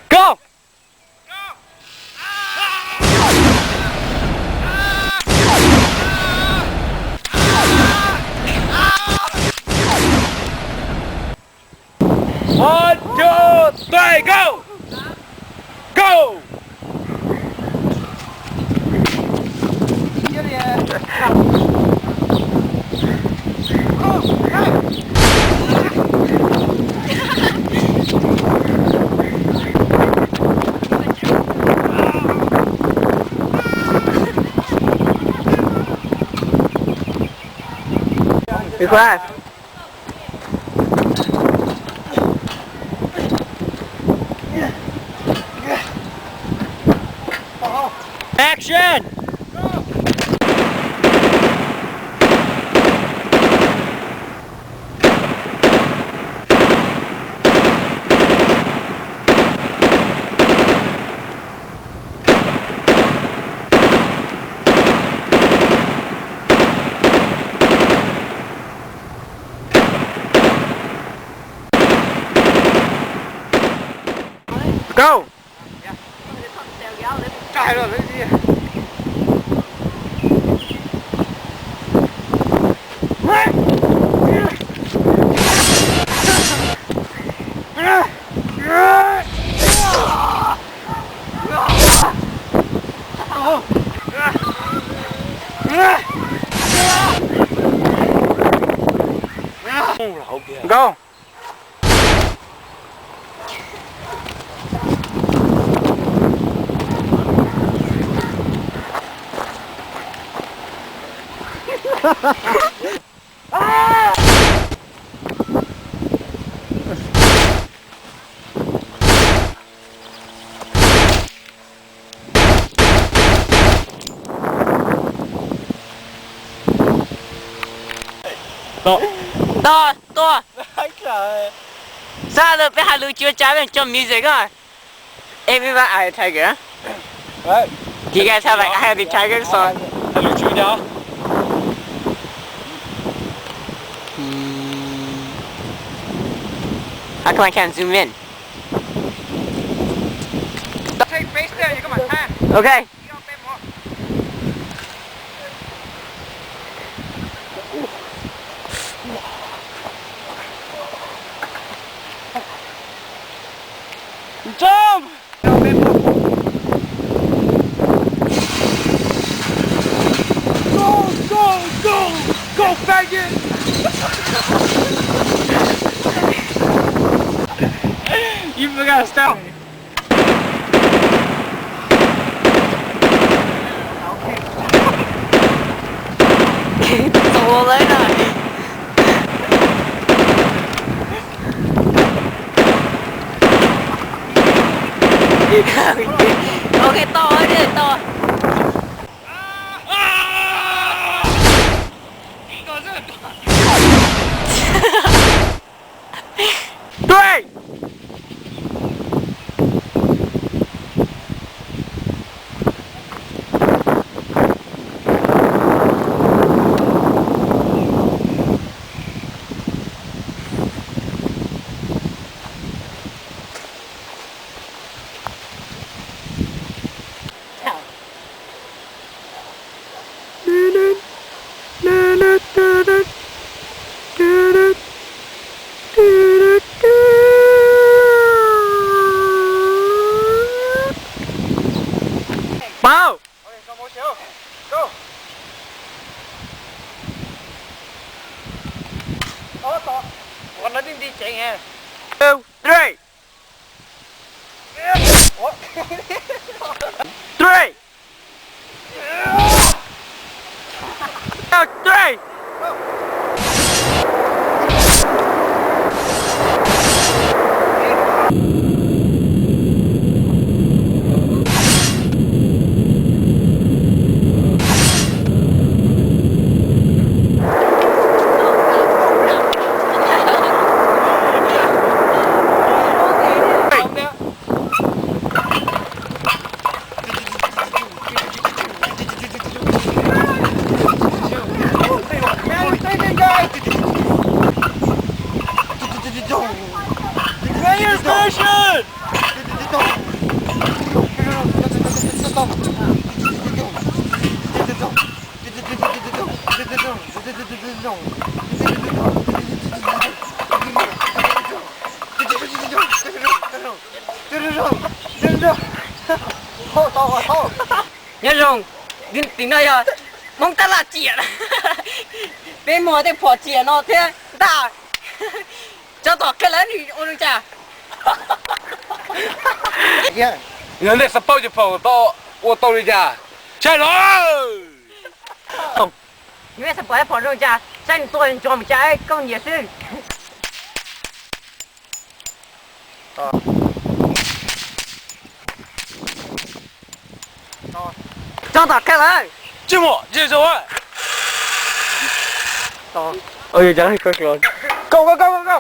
Go! One, two, three, go! Go! Be quiet. Action! Go! Go! Tua, tua. Xab lawm peb hais lus cuav tsa peb coj music ko. Everyone I tiger. Right. You guys have like a happy tiger song. Hais lus cuav tsa. Hmm. How come I can't zoom in? Take space there, you come on time. Okay. Jump! Go, go, go! Go, faggot! You forgot to stop. Tua lawm no. Ok, tau, tau. Three. Pau. Two, three. Three. Three. Nyob zoo, tim no yog Hmoob Tab Laj Tsiam. Peb muag tej phom tsiam no thiab ntaj. Tso tom qhia lawv ua zoo cas. Yog nej xav paub cov phom tau ua tau li cas, saib los. Nws xav pom phom zoo cas, saib nws tua ntsoov mus cas, koj nyiam xwb. Tso tom qhia lawv. Tsis muaj, tsis muaj. Ôi, giờ chẳng hay coi kìa. Go, go, go, go, go.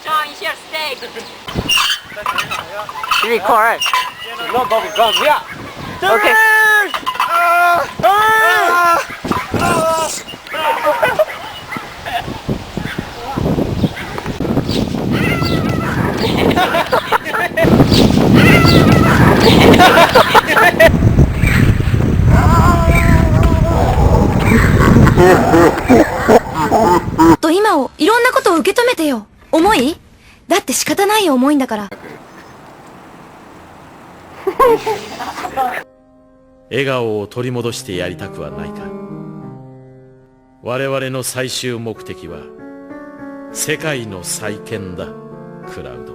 Cho anh share steak. Cái gì kho đây? Nó có cái con kia. Ok. To 今をいろんなことを受け止めてよ。重い？だって仕方ないよ、重いんだから。笑顔を取り戻してやりたくはないか。我々の最終目的は世界の再建だ、クラウド。